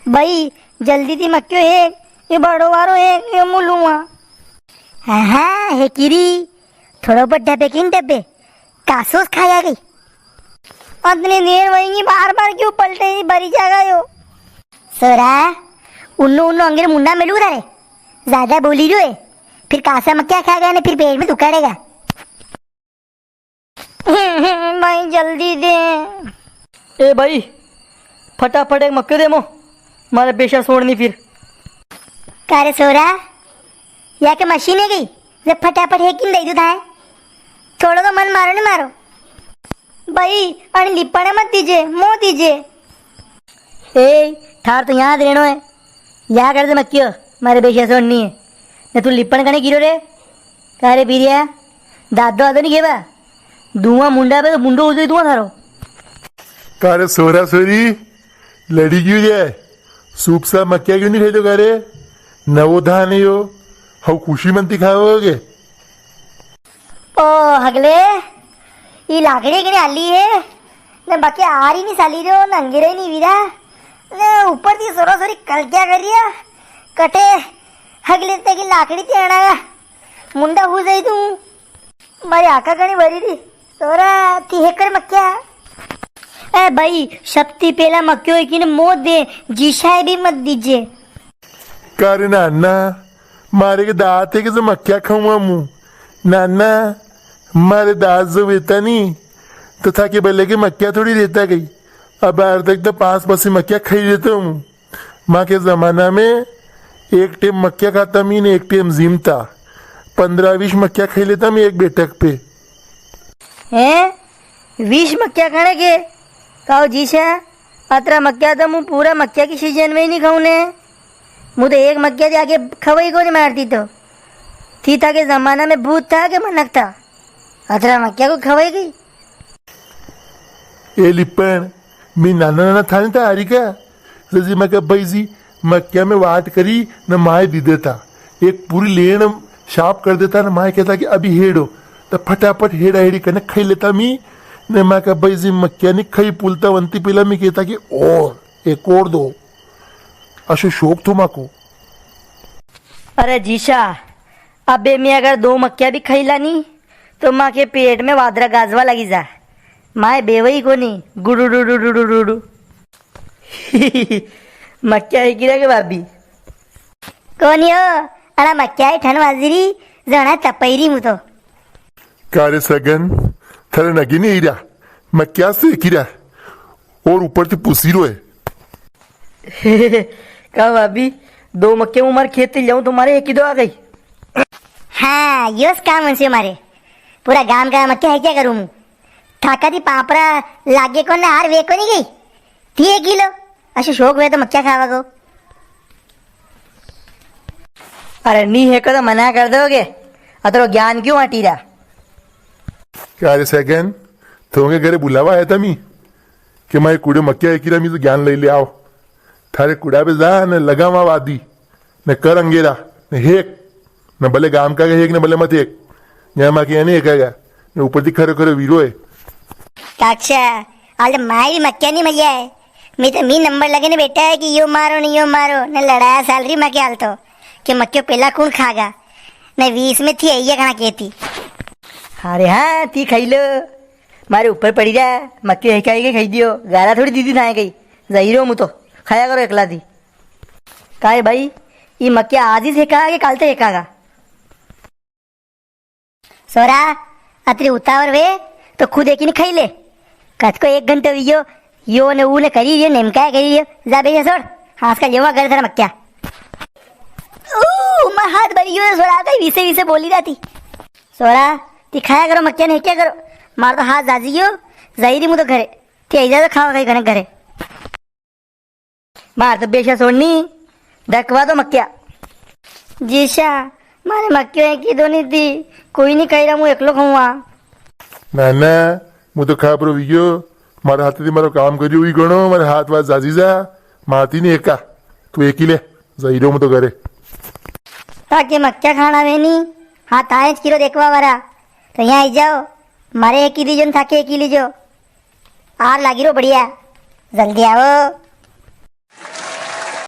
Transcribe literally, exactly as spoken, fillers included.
भाई, जल्दी थी मक्यो है, ये बड़ो वारो है, ये मुलुआ। हाँ, हाँ, है किरी, थोड़ो बहुत डबे की नी डबे, कासोस खाया गई। अतनी देर वही बार बार क्यों पलटे, ये बरी जागा यो। सोरा, उन्नो उन्नो अंगेर मुंडा मेलू थारे, ज्यादा बोली रह्यो है, फिर कासा मक्या खा गया ने फिर पेट में दुखाड़ेगा। भाई जल्दी दे। ए भाई, फटाफट एक मक्यो दे मो, मारे बेशा सोड़नी फिर। का रे सोरा, या के मशीन है गई, जब फटाफट है किन दे दू थाए? थोड़ो तो मन मारो नी मारो। भाई, अन लिपण मत दीजे, मो दीजे। ए, थार तो याद रेणो है। या कर दे मक्यो, मारे बेशा सोड़नी है। ने तू लिपण कने गिरो रे? का रे बीरिया, दादो आदो नी केवा? धुआं मुंडा पे तो मुंडो उजई धुआं थारो। का रे सोरा सोरी, लड़ी क्यों जाए? सूप सा मक्या क्यों नी खाई दो का रे? नवो धान है यो, हव खुशी मनती खाओगे? ओ हगले, ई लाकड़ी के नी आली है, ने बाकी आरी नी साली रो, ने अंगेरे नी वीरा, ने ऊपर ती सोरा सोरी कल क्या कर रिया? कटे हगले ते की लाकड़ी ते आना, मुंडा हो जाई तू। मारी आका घणी भरी री, सोरा थी हेकर मक्या। ए भाई, शक्ति पेला मक्यो है कि ने मो दे, जीशाए भी मत दीजे। का रे नाना, मारे के दांत है कि जो मक्या खाऊंगा मु? नाना, मारे दांत जो वेता नी, तो थाके भले के मक्या थोड़ी रेता गई। अब आर तक तो पांच पसी मक्या खाई लेता हूँ। माँ के जमाना में एक टेम मक्या खाता मी ने एक टेम जीमता। पन्द्रह बीस मक्या खाई लेता मी एक बैठक पे। हैं? बीस मक्या खाने के? काओ जीशा, अतरा मक्या तो मु पूरा मक्या की सीजन में ही नी खाऊं ने। मु तो एक मक्या दे आगे खवाई कोनी मारती तो। थी था के जमाना में भूत था के मनक था? अतरा मक्या को खवाई गई? ए लिपण, मी नाना नाना थाने था हारी का? जजी मैं कह भाई जी, मक्या में वाट करी न माय दी देता। एक पूरी लेन साफ कर देता न माय कहता कि अभी हेड़ो। तो फटाफट हेड़ा हेड़ी कने खाई लेता मी। ने मैं कह भाई जी, मक्या नी खाई पुलता वंती पहला मी कहता कि और, एक और दो। अशो शौक थो माको। अरे जीशा, अबे मी अगर दो मक्या भी खाई लानी, तो माँ के पेट में वादरा गाजवा लगी जा। माय बेवई कोनी, गुडुडुडुडुडुडु। मक्या हेकी रा के भाभी? कोनी हो, अड़ा मक्या ही ठन वाजरी, जणा तपईरी मु तो। का रे सगन, थारे नगे नी हीरा, मक्या से हेकी रा, और ऊपर ती पुसी रो है। का भाभी, दो मक्या मु मारे खेत ती लाऊं तो मारे हेकी दो आ गई। हाँ, योस काम उनसे मारे। पूरा गांव का मक्या हेक्या करूं मु? थाका ती पापड़ा लागे कोनी, हार वे कोनी गई। थी हेकी लो, अशो शौक वे तो मक्या खावा को। अरे नी हेको तो मना कर दोगे, अतरो ज्ञान क्यों वाटी रा? का रे सगन, थोंगे घरे बुलावा आया था मी, के मारे कुड़े मक्या हेकी रा, मी तो ज्ञान ले ले आओ। थारे कुड़ा पे जा ने लगावा वादी, ने कर अंगेरा, ने हेक, ने भले गाम का हेक, ने भले मत हेक। या माके यानी हेकागा, ने ऊपर ती खरो खरो वीरो है। काक्षा, आल तो माय भी मक्या नी मल्या है। मी तो मी नंबर लगे ने बैठा है कि यो मारो ने यो मारो, ने लड़ाया साल री माके आल तो, कि मक्यो पेला कुण खागा, ने वीस में थी आई है कणा केती। अरे हाँ, थी खाई लो, मारे ऊपर पड़ी जा, मक्यो हेका हेके खाई दियो, गारा थोड़ी दीदी थाए कई, जाई रो मु तो, खाया करो एकला दी। काय भाई, ई मक्या आज ही हेका के काल ते हेकागा? सोरा, अतरी उतावर वे, तो खुद हेकी ने खाई ले। कद को एक घंटो वियो, यो ने ऊ ने करी, यो नेमका करी, यो। जा बेशा सोड़, हाँस का लेवा घर थारा मक्या। ऊ, मार हाथ भरी गयो, सोरा, कई विसे विसे बोली रा थी। सोरा, ती खाया करो मक्या ने हेक्या करो, मार तो हाथ जाजी गयो, जाई री मु तो घरे, ती आई जा तो खावा कई कने घरे। मार तो बेशा सोड़नी, ढकवा दो मक्या। जीशा, मारे मक्यो हेकी दो नी दी, कोई नी खाई रा, मु एकलो खाऊंगा। ना, ना, मु तो खापरो वियो, मारे हाथे ती मारो काम करियो हुई घणो, मारे हाथ वाथ जाजी जा, मारती नी हेका, तू हेकी ले, जाई रो मु तो घरे। ताके मक्या खाना वे नी, हाँ, ताए ज किरो देखवा वारा, तो यहाँ आई जाओ, मारे हेकी दीजो ने थाके हेकी लीजो। आर लागी रो बढ़िया, जल्दी आओ।